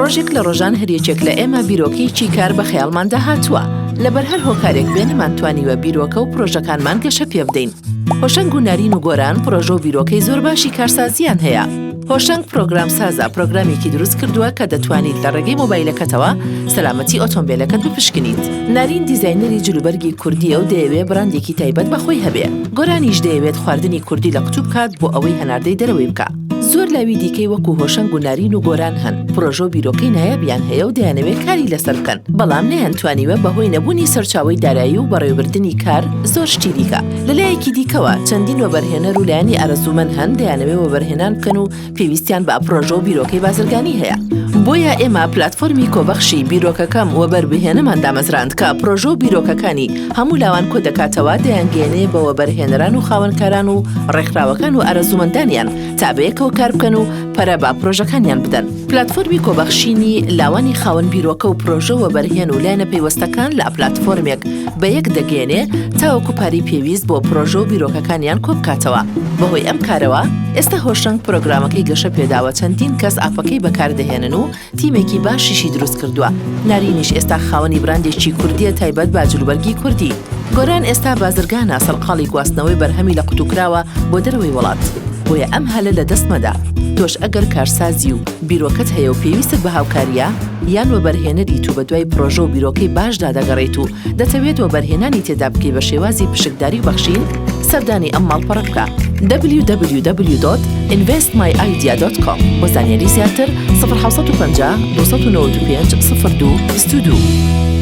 ڕۆژێک لە ڕۆژان هەریەکێک لە ئێمە بیرۆکەیەکی کار بە خەیاڵماندا هاتووە، لەبەر هەر هۆکارێک بێ نەمانتوانیوە بیرۆکە و پرۆژەکانمان گەشە پێبدەین. هۆشەنگ و نارین و گۆران پرۆژە و بیرۆکەی زۆر باشی کارسازییان هەیە. هۆشەنگ پرۆگرامسازە، پرۆگرامێکی دروست کردووە کە دەتوانیت لە ڕێگەی مۆبایلەکەتەوە سەلامەتی ئۆتۆمبێلەکەت بپشکنیت. نارین دیزاینەری جلوبەرگی کوردییە و دەیەوێ بڕاندێکی تایبەت بە خۆی هەبێ. گۆرانیش دەیەوێت خواردنی کوردی لە قوتوو بکات بۆ ئەوەی هەناردەی دەرەوەی بکا. زۆر لاوی دیکەی وەکو هۆشەنگ و نارین و گۆران هەن، پرۆژە و بیرۆکەی نایابیان هەیە و دەیانەوێ کاری لەسەر بکەن، بەڵام نەیانتوانیوە بەهۆی نەبوونی سەرچاوەی دارایی و بەڕێوەبردنی کار زۆر شتی دیکە. لەلایەکی دیکەوە، چەندین وەبەرهێنەر و لایەنی ئارەزوومەند هەن دەیانەوێ وەبەرهێنان بکەن و پێویستیان بە پرۆژە و بیرۆکەی بازرگانی هەیە. بۆیە ئێمە پلاتفۆرمی کۆبەخشی، بیرۆکەکەم وەبەربهێنەمان دامەزراند کە پرۆژە و بیرۆکەکانی هەموو لاوان کۆدەکاتەوە دەیانگەیەنێ بە وەبەرهێنەران و خاوەنکاران و ڕێکخراوەکان و ئارەزوومەندانیان تا بەیەکەوە کار بکەن و پەرە بە پرۆژەکانیان بدەن. پلاتفۆرمی کۆبەخشینی لاوانی خاوەن بیرۆکە و پرۆژە و وەبەرهێن و لایەنە پەیوەستەکان لە پلاتفۆرمێک بەیەک دەگەیەنێ تاوەکو پارەی پێویست بۆ پرۆژە و بیرۆکەکانیان کۆبکاتەوە. بەهۆی ئەم کارەوە ئێستا هۆشەنگ پرۆگرامەکەی گەشە پێداوە چەندین کەس ئاپەکەی بەکاردەهێنن و تیمێکی باشیشی دروست کردووە. نارینیش ئێستا خاوەنی براندێکی کوردییە تایبەت بە جلوبەرگی کوردی. گۆران ئێستا بازرگانە، سەرقاڵی گواستنەوەی بەرهەمی لە قوتوکراوە بۆ دەرەوەی وڵات. بۆیە ئەم هەلە لە دەست مەدە. تۆش ئەگەر کارسازی و بیرۆکەت هەیە و پێویستت بە هاوکارییە، یان وەبەرهێنەریت و بەدوای پرۆژە و بیرۆکەی باشدا دەگەڕێیت و دەتەوێت وەبەرهێنانی تێدا بکەی بە شێوازی پشکداری و بەخشین، سەردانی ئەم ماڵپەڕە بکە، www.investmyidea.com، بۆ زانیاری زیاتر، 0750 295 02 22.